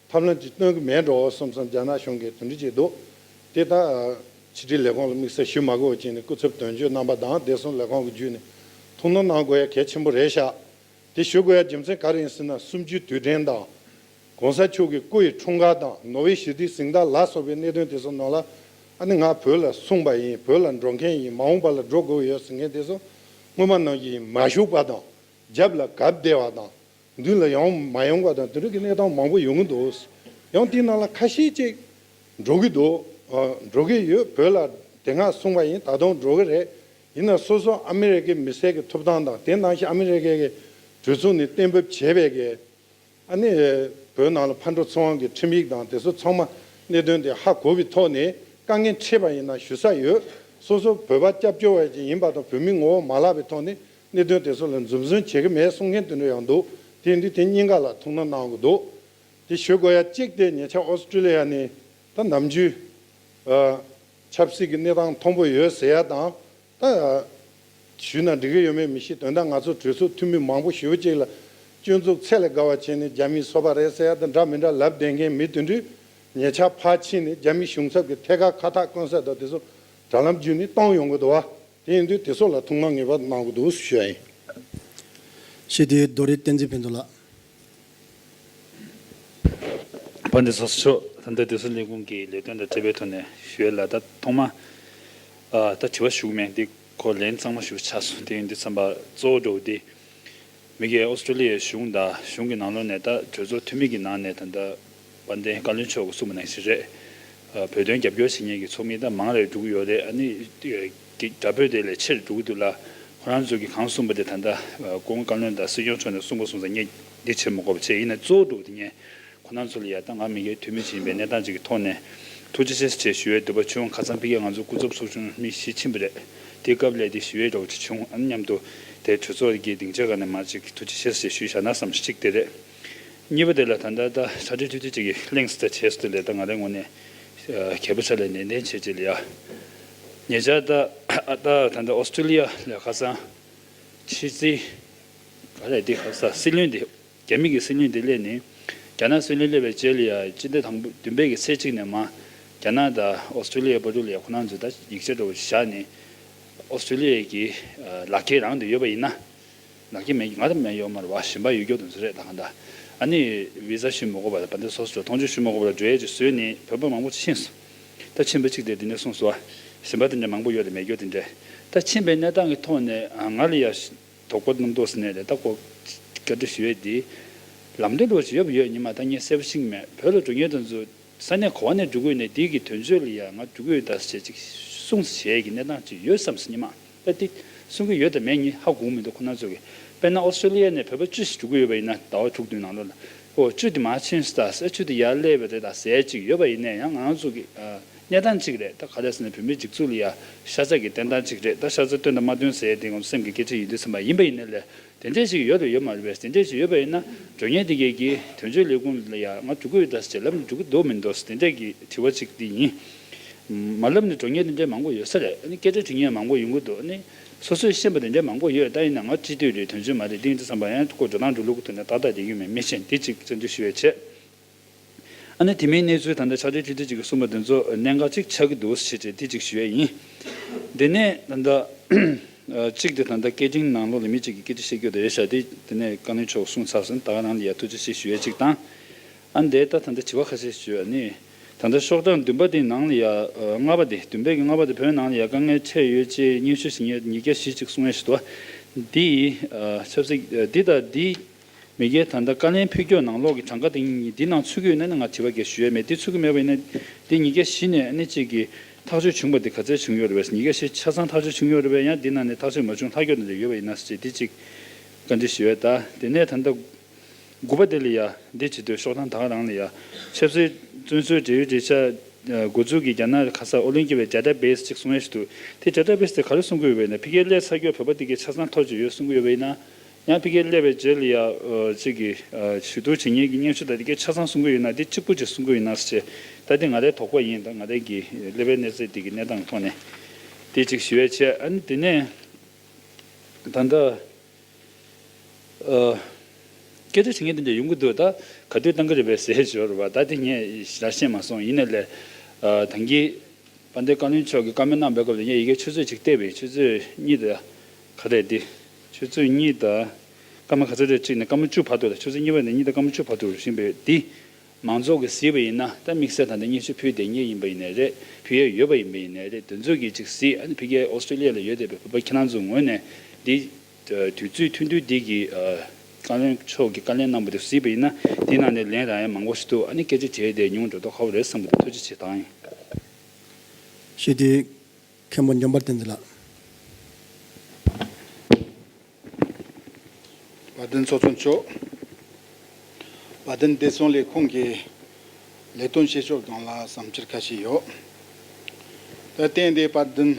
ཐབས་ལམ་ཅིག་སྟོན་གྱི་མེད་འགྲོ་བསམ་བསམ། རྒྱ་ནག་གཞུང་གིས་དེ་འདྲ་བྱས་འདུག་དེ་ད་ཕྱི་དྲིལ་ལས་ཁུངས་ལ་དམིགས་བསལ་ཞུ་མ་དགོས་པ་བྱས་ནས། སྐུ་ཚབ་དོན་གཅོད་རྣམ་པ་དང་བདེ་སྲུང་ལས་ཁུངས་ཀྱི་བརྒྱུད་ནས་ཐུགས་སྣང་གནང་དགོས་ཡ་གལ་ཆེན་པོ་རེད་ཤག་དེ་ཞུ་དགོས་ཡ་རྒྱུ་མཚན་ག་རེ་ཡིན་ཟེར་ན། གསུམ་བཅུའི་དུས་དྲན་དང་། གོང་ས་མཆོག་གི་སྐུ་ཡི་འཁྲུངས་སྐར་དང་། ནོ་བྷེལ་ཞི་བདེའི་གཟེངས་རྟགས་ལ་སོགས་པའི་གནད་དོན་དེ་ཚོ་ནང་ལ། ཨ་ནི་ང་བོད་ལ་སོང་པ་ཡིན། བོད་ལ་འགྲོ་མཁན་ཡིན། མ་འོངས་པ་ལ་འགྲོ་དགོས་ཡོད་ཟེར་མཁན་དེ་ཚོ་སྔོན་མ་ནང་བཞིན་མ་བཞུགས་པ་དང་། རྒྱབ་ལ་གབ་བསྡད་པ་དང་། མདུན་ལ་ཡང་མ་ཡོང་བ་དང་། དེ་འདྲ་གི་གནས་སྟངས་མང་པོ་ཡོང་གི་འདུག་ཡང་དེའི་ནང་ལ་ཁ་ཤས་ཅིག་འགྲོ་གི་འདུག་ཨ། འགྲོ་གི་ཡོད། བོད་ལ་དེ་སྔ་སོང་བ་ཡིན། ད་དུང་འགྲོ་གི་རེད། ཡིན་ན་སོ་སོ་ཨ་མི་རི་ཀའི་མི་སེར་གྱི་ཐོབ་ཐང་དང་། དེ་ནང་བཞིན་ཨ་མི་རི་ཀའི་གི་གྲོས་ཚོགས་ནས་གཏན་འབེབས་བྱས་པའི་གི། ཨ་ནི་བོད་ནང་ལ་ཕར་འགྲོ་ཚུར་འོང་གི་ཁྲིམས་ཡིག་དང་དེ་ཚོ་ཚང་མ་གནད་དོན་དེ་ཧ་གོ་བའི་ཐོག་ནས། དཀའ་ངལ་འཕྲད་པ་ཡིན་ན་ཞུ་ས་ཡོད། སོ་སོ་བོད་པ་སྐྱབས་བཅོལ་བ་ཅིག་ཡིན་པ་དང་། བོད་མིའི་ངོ་བོ་མ་བརླག་པའི་ཐོག་ནས་གནད་དོན་དེ་ཚོ་ལ་འཛེམ་ཟོན་བྱེད་ཀྱི་མེད་གསུང་མཁན་དེ་འདྲ་ཡང་འདུག་དེ་ཡིན་དུས་དེ་གཉིས་ཀ་ལ་ཐུགས་སྣང་གནང་དགོས་འདུག་དེ་ཞུ་དགོས་ཡ་གཅིག་དེ། ཉེ་ཆར་ཨོ་སི་ཀྲི་ལི་ཡ་ནས་ད་ནམ་རྒྱུན་ཨ་ཆབ་སྲིད་ཀྱི་གནས་སྟངས་མཐོན་པོ་ཡོད་ཟེར་ཡ་དང་། ད་ཞུས་ན་འགྲིག་གི་ཡོད་མེད་མི་ཤེས། དོན་དག་ང་ཚོ་གྲོས་ཚོགས་འཐུས་མི་མང་པོ་ཞེ་པོ་ཅིག་ལ་སྐྱོན་འཛུགས་ཚད་ལས་བརྒལ་བ་བྱས་ནས་རྒྱ་མིའི་སོ་པ་རེད་ཟེར་ཡ་དང་འདྲ་མི་འདྲ་ལབ་བསྡད་མཁན་མི་དེ་འདྲས་ཉེ་ཆར་ཕར་ཕྱིན་ནས་རྒྱ་མི་གཞུང་ཚབ་ཀྱི་ཐད་ཀར་ཁ་བཏགས་བསྐོན་ས་དང་དེ་ཚོ་དྲ་ལམ་བརྒྱུད་ནས་བཏང་ཡོང་གི་འདུག་བ། དེ་ཡིན་དུས་དེ་ཚོ་ལ་ཐུགས་སྣང་ངེས་པར་གནང་དགོས་འདུག་ཞུ་ཡ་ཡིན། ཞུ་དེ་རྡོ་རི་བསྟན་འཛིན་ཕུན་ཚོགས་ལགས། དཔལ་ལྡན་ཚོགས་གཙོ་མཆོག་ད་ལྟ་བདེ་སྲུང་ལས་ཁུངས་ཀྱི་ལས་དོན་དང་འབྲེལ་བའི་ཐོག་ནས་ཞུ་ཡས་ལ། ད་ཐོག་མ་ཨ་ད་དྲི་བ་ཞུ་གི་མེད། འདི་ཁོ་ལན་གཙང་མ་ཞུ་ཆགས་སོང་། དེ་ཡིན་དུས་ཙམ་པ་གཙོ་བོ་འདྲ་བོ་འདི་མི་སྒེར་ཨོ་སི་ཀྲི་ལི་ཡའི་གཞུང་དང་གཞུང་གི་ནང་ལོགས་ནས། ད་གྲོས་ཚོགས་འཐུས་མི་གི་ནང་ནས་ད་ལྟ་དཔལ་ལྡན་བཀའ་བློན་མཆོག་གིས་གསུངས་པ་ནང་བཞིན་རེད། ཨ་བོད་དོན་རྒྱབ་སྐྱོར་བྱེད་མཁན་གྱི་ཚོགས་མི་ད་མང་རེ་འགྲོ་གི་ཡོད་རེད། ཨ་ནི་དགྲ་བོད་དེ་ལས་ཆེར་འགྲོ་གི་འདུག་ལ། ཁོ་རང་ཚོ་གིས་གང་གསུངས་པ་དེ་ད་ལྟ་ཨ་སྐུ་ངོ་བཀའ་བློན་དང་སྲིད་སྐྱོང་མཆོག་ནས་གསུངས་པ་སོང་ཙང་ངས་འདི་བྱེད་མི་དགོས་པ་བྱས། ཡིན་ན་གཙོ་བོ་འདྲ་བོ་དེ་ངས་ཁོ་རང་ཚོ་ལ་ཡ། ད་ང་མི་སྒེར་འཐུས་མི་ཅིག་ཡིན་པའི་གནས་སྟངས་ཅིག་གི་ཐོག་ནས་ཐུགས་རྗེ་ཆེ་ཞེས་ཞུ་ཡས་འདོད་པ་བྱུང་། ཁ་སང་ཕ་གིར་ང་ཚོ་སྐུ་ཚབ་ཚོགས་ཆུང་མི་བཞི་ཕྱིན་པ་རེད། དེ་སྐབས་ལ་དེ་ཞུ་ཡས་འདྲ་བོ་ཅིག་བྱུང་། ཨ་ནི་མཉམ་དུ་དེ་གྲོས་ཚོགས་ཀྱི་སྡིངས་ཆ་སྒང་ནས་མར་ཅིག་ཐུགས་རྗེ་ཆེ་ཞེས་ཞུས་བཞག་ན་བསམ། གཅིག་དེ་རེད། གཉིས་པ་དེ་ལ་ད་ལྟ་ད་ཕྱག་སྦྲེལ་མཐུད་དེ་ཅིག་གིས་གླེང་སྟེ་བྱས་སོང་། དེ་ལས་ད་ང་རའི་ངོས་ནས་ཨ་གལ་པོ་ཆགས་ལ་ནན་ཏན་བྱས་ཅིག་ལ་ཡ། ཉེ་ཆར་ད་ཨ་ད་ད་ལྟ་ཨོ་སི་ཀྲི་ལི་ཡ་ལ་ཁ་སང་ཕྱི་སྲིད་ག་རེ་དེ་ཁ་སང་སྲིད་བློན་དེ། རྒྱ་མི་གི་སྲིད་བློན་དེ་སླེབས་ནས། རྒྱ་ནག་སྲིད་བློན་སླེབས་པའི་རྗེས་ལ་ཡ་སྤྱི་ཟླ་དང་པོ་བདུན་པའི་གི་ཚེས་གཅིག་ནས་མར་རྒྱ་ནག་དང་ཨོ་སི་ཀྲི་ལི་ཡའི་བར་དུ་ལ་ཡ་ཁོ་རང་ཚོས་ད་ཡིག་ཆ་འདྲ་བོ་ཞིག་བཞག་ནས། ཨོ་སི་ཀྲི་ལི་ཡ་གི་ཨ་ལག་འཁྱེར་རང་དུ་ཡོད་པ་ཡིན་ན། ལག་འཁྱེར་མེད། ང་ད་མེད་ཡོད་མ་རེད་བ། གཞན་པ་ཡོད་རྒྱུ་དེ་ཚོ་རེད། ད་གང་ལྟར་ཨ་ནི་བི་ཟ་ཞུ་མི་དགོས་པ་དང་། དཔལ་ལྡན་ཚོགས་གཙོ་མཐོང་ཆུང་ཞུ་མི་དགོས་པ་ལ་འགྲོ་ཡས་ཅིག་བཟོས་ནས་བོད་པ་མང་པོ་ཅིག་ཕྱིན་སོང་། ད་ཕྱིན་པ་གཅིག་དེ་འདི་ནས་གསུངས་སོང་བ། ཞིང་པ་དེ་འདྲ་མང་པོ་ཡོད་རེད། མེ་སྒྱོགས་དེ་འདྲ། ད་ཕྱིན་པའི་གནས་སྟངས་ཀྱི་ཐོག་ནས་ང་ལ་ཡ་དོགས་པ་རྣམ་རྟོག་ཟེར་ནས་རེད། ད་ཁོ་བཀའ་འདྲི་ཞུ་ཡས་དེ་ལམ་སྟོན་ལོག་ཅིག་ཡོད་པ་ཡོད་ཉི་མ་ད་ངས་གསལ་པོ་ཤེས་ཀྱི་མེད། བོད་ལ་འགྲོ་མཁན་དེ་ཚོ་ས་གནས་ག་བ་ནས་འགྲོ་གི་ཡོད་ནས་དེ་གི་དོན་གཅོད་ལ་ཡ་ང་འགྲོ་གི་ཡོད་ད་ཟེར་ཅིག་གསུངས་བྱས་ཀྱི་གནས་སྟངས་ཅིག་ཡོད་བསམ་སོང་ཉི་མ། ད་དེ་གསུང་གི་ཡོད་དམ་མེད་ངས་ཧ་གོ་མི་འདུག་ཁོ་རང་ཚོ་གི། དཔེར་ན་ཨོ་སི་ཀྲོ་ལི་ཡ་ནས་བོད་པ་བཅུ་ཞིག་འགྲོ་གི་ཡོད་པ་ཡིན་ན་ཟླ་བ་དྲུག་བདུན་ནང་ལོགས་ལ། ཨོ་བཅུ་དེ་མར་ཕྱིན་སོང་ད་ཟེར། བཅུ་དེ་ཡར་སླེབས་པ་རེད་ད་ཟེར་ཅིག་ཡོད་པ་ཡིན་ནའི་ཡང་ང་རང་ཚོ་གི་ཨ་གནས་སྟངས་གཅིག་རེད། ད་ག་རེ་ཟེར་ན་བོད་མིའི་སྒྲིག་འཛུགས་ལ་ཡ་ཤ་ཚ་གི་བསྟན་སྟངས་གཅིག་རེད། ད་ཤ་ཚ་སྟོན་དང་མ་སྟོན་ཟེར་ཡ་དེ་ངོ་མ་སེམས་ཀྱི་སྐད་ཆ་ཡིན་དུས་ཙམ་པ་ཡིན་པ་ཡིན་ནའི་ལས་དེ་འདྲས་ཞིག་ཡོད་རེད་ཡོད་མ་རེད་པས། དེ་འདྲས་ཞིག་ཡོད་པ་ཡིན་ན་འགྲོ་མཁན་དེ་གས་ཀྱིས་དོན་གཅོད་ལས་ཁུངས་ལ་ཡ་ང་འགྲོ་གི་ཡོད་ད་ཟེར་ལབ་ནས་འགྲོ་གི་འདུག་མི་འདུག་དེ་འདྲས་ཀྱི་དྲི་བ་གཅིག་དེ་ཡིན། མ་ལབ་ནས་འགྲོ་མཁན་དེ་འདྲས་མང་པོ་ཡོད་ས་རེད། ཨ་ནི་སྐད་ཆ་དྲི་མཁན་མང་པོ་ཡོང་གི་འདུག་ཨ་ནི་སོ་སོས་ཤེས་པ་དེ་འདྲས་མང་པོ་ཡོད། ད་ཡིན་ན་ང་སྤྱི་འཐུས་རེད། དོན་གཅོད་མ་རེད། དེ་ཡིན་དུས་ཙམ་པ་ཡང་ཁོ་འགྲོ་སྟངས་འགྲོ་ལུགས་ཀྱི་ཐོག་ནས་ཏག་ཏག་བསྡད་ཀྱི་མེད། མི་ཤེས། དེ་གཅིག་བརྩི་འཇོག་ཞུ་ཡས་བྱས། ཨ་ནི་དེ་མིན་གནས་ཚུལ་ད་ལྟ་ཕྱག་སྦྲེལ་ཁྲི་ལྡེ་གཅིག་གིས་གསུངས་པ་དེ་ཚོ་གནད་འགག་གཅིག་ཆགས་ཀྱི་འདུག་ཞེས་དེ་གཅིག་ཞུ་ཡས་ཡིན། དེ་ནས་ད་ལྟ་གཅིག་དེ་ད་ལྟ་སྐད་འཕྲིན་ནང་ལོགས་ལ་མི་གཅིག་གིས་སྐད་ཆ་བཤད་རྒྱུ་དེ་རེད་ཤག་དེ་དེ་ནས་བཀའ་བློན་མཆོག་གསུངས་ཚར་སོང་། ད་ག་རང་ལ་ཡ་ཐུགས་རྗེ་ཆེ་ཞུ་ཡས་གཅིག་དང་། ཨ་ནི་དེ་ད་ད་ལྟ་དྲི་བ་ཁ་ཤས་ཞུ་ཡས་ནི། ད་ལྟ་ཤོག་གྲངས་བདུན་པ་དེ་ནང་ལ་ཡ་ལྔ་པ་དེ་བདུན་པའི་གི་ལྔ་པ་དེ་བོད་ནང་ལ་ཡ་དཀའ་ངལ་འཕྲད་ཡོད་ཅེས་སྙན་ཞུ་ཞིག་ངས་ཉིས་བརྒྱ་བཞི་གཅིག་གསུང་ཡས་ཞིག་འདུག་བ། འདི་ཡི་ཆབ་སྲིད་འདི་དང་འདི། མི་སྒེར་ད་ལྟ་བཀའ་ལན་ཕུལ་སྐྱོར་ནང་ལོགས་ཀྱི་གྲངས་ཀ་དེ་འདི་ནང་ཚུད་ཀྱི་ཡོད་ན་ནི་ང་དྲི་བ་གས་ཞུ་ཡས་མེད། དེ་ཚུད་ཀྱི་མེད་པ་ཡིན་ན་དེ་ཉིས་བརྒྱ་བཞི་ནས་ཨ་ནི་གཅིག་གི་ཐག་གཅོད་བྱུང་པ་དེ་ག་ཚད་བྱུང་ཡོད་རེད་པས། ཉིས་བརྒྱ་བཞི་ཆ་ཚང་ཐག་གཅོད་བྱུང་ཡོད་རེད་པས། ཡང་འདི་ནང་ནས་ཐག་གཅོད་མ་བྱུང་ལྷག་སྐྱོ་དེ་འདྲ་ཡོད་པ་ཡིན་ན་ཟེར་དེ་གཅིག་བཀའ་འདྲི་ཞུ་ཡས། ད་དེ་ནས་ད་ལྟ་དགུ་པ་དེ་ལ་ཡ་འདི་བྱེད་དུས་ཤོག་ཐང་ད་ག་རང་ལ་ཡ་ཆབ་སྲིད་བཙོན་ཟུར་འབྲེལ་ཡོད་འབྲེལ་ཆགས་འགོ་འཛུགས་ཀྱི་རྒྱ་ནག་ག་ས་ཨོ་གླིང་སྐྱིད་པའི་ཌེ་ཊ་བེ་སི་གཅིག་གསུང་ཡས་ཞིག་འདུག་དེ་ཌེ་ཊ་བེ་སི་དེ་ག་རེ་གསུང་གི་ཡོད་པ་ཡིན་ན་ཕ་གིར་སླེབས་ཚར་སྐྱོ་བོད་པ་དེ་གའི་ཆ་ཚང་ཐོབ་ཀྱི་ཡོད་གསུང་གི་ཡོད་པ་ཡིན་ན། ཡང་ཕ་གིར་སླེབས་པའི་རྗེས་ལ་ཡ་ཨ་གཅིག་གི་ཨ་ཞུ་གཏུག་བྱེད་མཁན་གྱི་སྙན་ཞུ་དང་དེ་གའི་ཆ་ཚང་གསུང་གི་ཡོད་ན་དེ་གཅིག་པུ་ཅིག་གསུང་གི་ཡོད་ན་ཟེར། ད་དེ་ང་རའི་དོགས་པ་ཡིན། ད་ང་རའི་གི་སླེབས་པའི་གནས་ཚད་དེ་གི་གནས་སྟངས་ཐོག་ནས་དེ་གཅིག་ཞུ་ཡས་བྱས། ཨ་ནི་དེ་ནས་ད་ལྟ་ཨ་སྐད་ཆ་དྲི་མཁན་དེ་འདྲ་ཡོང་གི་འདུག་ད་ག་དུས་བཏང་གི་རེད་པས་ཟེར་ཞོར་བ་ད་དེ་ངས་ཞེ་དྲག་ཤེས་མ་སོང་། ཡིན་ནའི་ལས་ཨ་ད་གིན་དཔལ་ལྡན་བཀའ་བློན་མཆོག་གིས་བཀའ་མོལ་གནང་པའི་སྐབས་ལ་ངས་ཡི་གེ་ཆུ་ཚོད་གཅིག་བལྟས་པས། ཆུ་ཚོད་གཉིས་དང་ག་རེ་དེ། ཆུ་ཚོད་གཉིས་དང་སྐར་མ་ག་ཚོད་རེད། གཅིག་ནས་སྐར་མ་བཅུ་བར་དུ་ལ། ཆུ་ཚོད་གཉིས་པ་ནས་གཉིས་དང་སྐར་མ་བཅུ་བར་དུ་རུ་ཕྱིན་པས། དེ་མང་ཚོགས་ཀྱིས་གཟིགས་པ་ཡིན་ན་ད་དམིགས་བསལ་ད་ལྟ་སྙན་ཞུ་ཕུལ་བསྡད་མཁན་ཡིན་པ་ཡིན་ནའི་རེད། ཕུལ་ཡས་ཡོད་པ་ཡིན་པ་ཡིན་ནའི་རེད། དེ་ཚོས་ཀྱིས་ཅིག་གཟིགས། ཨ་ནི་ཕ་གིའི་ཨོ་སི་ཀྲོ་ལི་ཡ་ལ་ཡོད་བསྡད་པའི་བོད་པ་ཁྱེད་རང་ཚོའི་ངོས་ནས་འདི་དུས་ཚོད་ཐུང་ཐུང་འདི་གི་ཨ་བཀའ་བློན་མཆོག་གིས་བཀའ་ལན་གནང་པ་དེ་གཟིགས་པ་ཡིན་ན་དེའི་ནང་ནས་ལན་རག་ཡ་མང་པོ་ཞིག་འདུག་ཨ་ནི་སྐད་ཆ་དྲིས་བསྡད་ཉུང་འགྲོ་མདོག་ཁ་པོ་རེད་བསམ་པ་དེ་ཐུགས་རྗེ་ཆེ་དང་ཡིན། ཞུས་ཏེ། མཁན་པོ་འཇམ་དཔལ་བསྟན་འཛིན་ལགས། བ་དན་ཚོགས་གཙོ་མཆོག་བ་དན་བདེ་སྲུང་ལས་ཁུངས་ཀྱི་ལས་དོན་བྱེད་ཕྱོགས་སྒང་ལ་བསམ་འཆར་ཁ་ཤས་ཡོད། ད་བསྟན་འདི་བ་དན།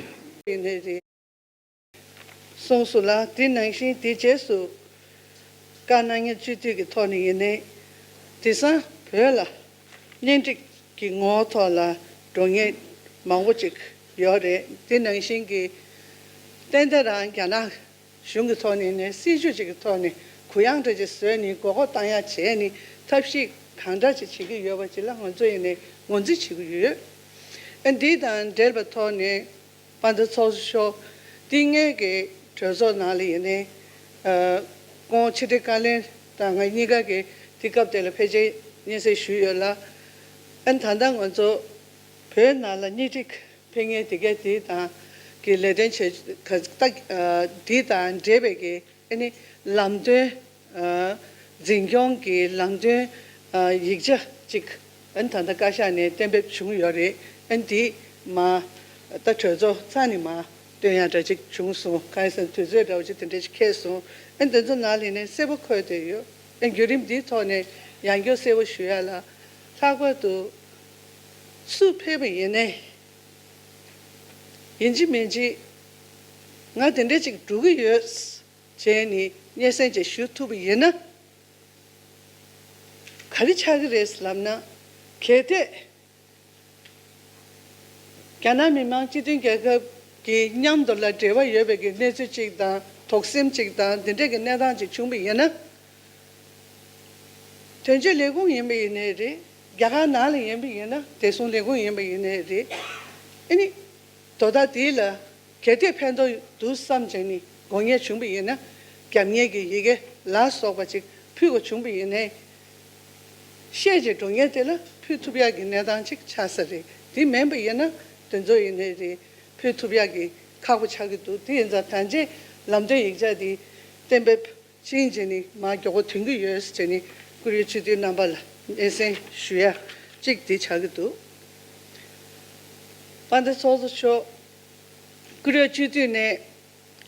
གསུངས་སོང་ལ། དེ་ནང་བཞིན་དེ་རྗེས་སུ་བཀའ་གནང་མཁན་སྤྱི་འཐུས་ཀྱི་ཐོག་ནས་ཡིན་ནའི་དེང་སང་བོད་ལ་གཉེན་སྒྲིག་གི་ངོ་བོ་ཐོག་ལ་འགྲོ་མཁན་མང་པོ་ཅིག་ཡོད་རེད། དེ་ནང་བཞིན་གྱི་ཏན་ཏན་རང་རྒྱ་ནག་གཞུང་གི་ཐོག་ནས་ནས་སྲིད་ཇུས་ཅིག་གི་ཐོག་ནས་གུ་ཡངས་འདྲ་ཅིག་བཟོས་ནས་མགོ་སྐོར་བཏང་ཡག་བྱས་ནས་ཐབས་ཤེས་གང་འདྲ་ཅིག་བྱེད་ཀྱི་ཡོད་པ་ཅིག་ལ་ང་ཚོ་ཡིན་ནའི་ངོས་འཛིན་བྱེད་ཀྱི་ཡོད། ཨ་འདི་དང་འབྲེལ་བའི་ཐོག་ནས་དཔལ་ལྡན་ཚོགས་གཙོ་མཆོག་འདི་སྔོན་གྱི་གྲོས་ཚོགས་ནང་ལ་ཡིན་ནའི་ཨ་སྐུ་ངོ་ཕྱི་དྲིལ་བཀའ་བློན་དང་ང་གཉིས་ཀ་གིས་དེ་སྐབས་དེ་ལ་ཕལ་ཆེར་སྙན་སེང་ཞུས་ཡོད་ལ། ཨ་ད་ལྟ་ང་ཚོ་བོད་ནང་ལ་གཉེན་སྒྲིག་ཕེབས་མཁན་དེ་གས་དེ་དང་གི་ལས་དོན་བྱེད་ག་ད་ཨ་དེ་དང་འབྲེལ་བའི་གི་ཨ་ནི་ལམ་སྟོན་ཨ་འཛིན་སྐྱོང་གི་ལམ་སྟོན་ཨ་ཡིག་ཆ་ཅིག་ཨ་ནི་ད་ལྟ་བཀའ་ཤག་ནས་གཏན་འབེབས་བྱུང་ཡོད་རེད། ཨ་ནི་དེ་མ་ད་གྲོས་ཚོགས་ཚང་ནས་མ་སྟོན་ཡག་འདྲ་ཅིག་བྱུང་སོང་། གང་ཡིན་ཟེར་ན་དུས་ཚོད་འདྲ་བོ་ཅིག་དེ་འདྲ་ཅིག་འཁེལ་སོང་། ཨ་ནི་དེ་ཚོ་ནང་ལ་ནས་གསལ་པོ་འཁོད་བསྡད་ཡོད། ཨ་ནི་བརྒྱུད་རིམ་འདིའི་ཐོག་ནས་ཡང་བསྐྱར་གསལ་པོ་ཞུ་ཡག་ལ། ལྷག་པར་དུ་སུ་ཕེབས་པ་ཡིན་ནའི་ཡིན་གཅིག་མིན་གཅིག་ང་དེ་འདྲ་ཅིག་འགྲོ་གི་ཡོད་བྱས་ནས་སྙན་སེང་ཅིག་ཞུ་ཐུབ་པ་ཡིན་ན་ག་རེ་ཆགས་ཀྱི་རེད་ལབ་ན། གལ་ཏེ་རྒྱ་ནག་མི་དམངས་སྤྱི་མཐུན་རྒྱལ་ཁབ་ཀྱི་མཉམ་དུ་ལ་འབྲེལ་བ་ཡོད་པའི་གི་གནས་ཚུལ་ཅིག་དང་དོགས་ཟོན་ཅིག་དང་འདི་འདྲ་གི་གནས་སྟངས་ཅིག་བྱུང་བ་ཡིན་ན། དོན་གཅོད་ལས་ཁུངས་ཡིན་པ་ཡིན་ནའི་རེད། རྒྱ་གར་ནང་ལ་ཡིན་པ་ཡིན་ན་བདེ་སྲུང་ལས་ཁུངས་ཡིན་པ་ཡིན་ནའི་རེད། ཨ་ནི་དོ་བདག་དེ་ལ་གལ་ཏེ་ཕན་ཐོགས་འདུག་བསམ་བྱས་ནས་དགོས་ངེས་བྱུང་བ་ཡིན་ན་རྒྱབ་གཉེར་གྱི་ཡི་གེ་ལ་སོགས་པ་ཅིག་ཕུལ་དགོས་བྱུང་བ་ཡིན་ནའི་བཤད་བྱས་འགྲོ་མཁན་དེ་ལ་ཕུལ་ཐུབ་ཡག་གི་གནས་སྟངས་ཅིག་ཆགས་ས་རེད། དེ་མིན་པ་ཡིན་ན་དེ་ཚོ་ཡིན་ནའི་རེད། ཕུལ་ཐུབ་ཡག་གི་ཁག་པོ་ཆགས་ཀྱི་འདུག་དེ་ཡིན་ཙང་ད་ཆ་ལམ་སྟོན་ཡིག་ཆ་འདི་གཏན་འབེབས་ཕྱིན་བྱས་ནས་མར་མགྱོགས་པོ་ཐོན་གྱི་ཡོད་ཟེར་ནས་བཀུར་འོས་སྤྱི་འཐུས་རྣམ་པ་ལ་སྙན་སེང་ཞུ་ཡ་གཅིག་དེ་ཆགས་ཀྱི་འདུག་དཔལ་ལྡན་ཚོགས་གཙོ་མཆོག་བཀུར་འོས་སྤྱི་འཐུས་ནས་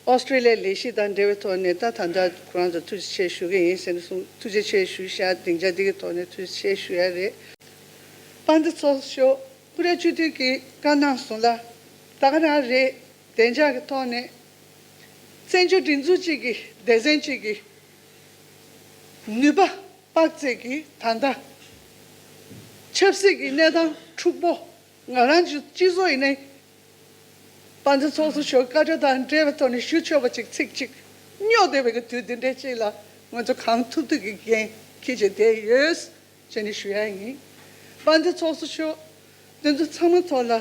ཨོ་སི་ཀྲི་ལི་ཡའི་ལས་གཞི་དང་འབྲེལ་བའི་ཐོག་ནས་ད་ད་ལྟ་ཁོ་རང་ཚོ་ཐུགས་རྗེ་ཆེ་ཞུ་གི་ཡིན་ཟེར་ནས་གསུངས། ཐུགས་རྗེ་ཆེ་ཞུ་ཤག་སྡིངས་ཆ་འདི་གི་ཐོག་ནས་ཐུགས་རྗེ་ཆེ་ཞུ་ཡ་རེད། དཔལ་ལྡན་ཚོགས་གཙོ་མཆོག་བཀུར་འོས་སྤྱི་འཐུས་ཀྱིས་བཀའ་གནང་སོང་ལ། ད་ག་རང་རེད། བདེ་འཇགས་ཀྱི་ཐོག་ནས་བཙན་བྱོལ་སྒྲིག་འཛུགས་གཅིག་གི་སྡེ་ཚན་གཅིག་གི་ནུས་པ་དཔག་ཚད་ཀྱིས་ད་ལྟ་ཆབ་སྲིད་ཀྱི་གནས་སྟངས་འཁྲུག་པོ། ང་རང་ཚོའི་སྤྱི་ཚོགས་ཡིན་ནའི་དཔལ་ལྡན་ཚོགས་གཙོ་མཆོག་བཀའ་འཁྲོལ་དང་འབྲེལ་བའི་ཐོག་ནས་ཞུ་ཆོག་པ་ཅིག་ཚིག་གཅིག་སྨྱོ་བསྡད་པའི་གི་དུས་འདི་འདྲའི་ཅིག་ལ་ང་ཚོ་གང་ཐུབ་ཐུབ་ཀྱི་འགན་འཁྱེར་བྱས་བསྡད་ཡོད་ཅེས་ནས་ཞུ་ཡ་ཡིན། དཔལ་ལྡན་ཚོགས་གཙོ་མཆོག་འདི་ཚོ་ཚང་མ་ཐོག་ལ་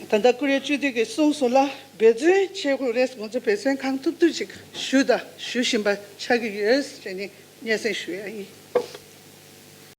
ད་ལྟ་བཀུར་འོས་སྤྱི་འཐུས་ཀྱིས་གསུངས་སོང་ལ། འབད་བརྩོན་བྱེད་དགོས་རེད། ང་ཚོ་འབད་བརྩོན་གང་ཐུབ་ཐུབ་ཅིག་ཞུ་དང་ཞུ་བཞིན་པ་ཆགས་ཀྱི་ཡོད་ཅེས་ནས་སྙན་སེང་ཞུ་ཡ་ཡིན།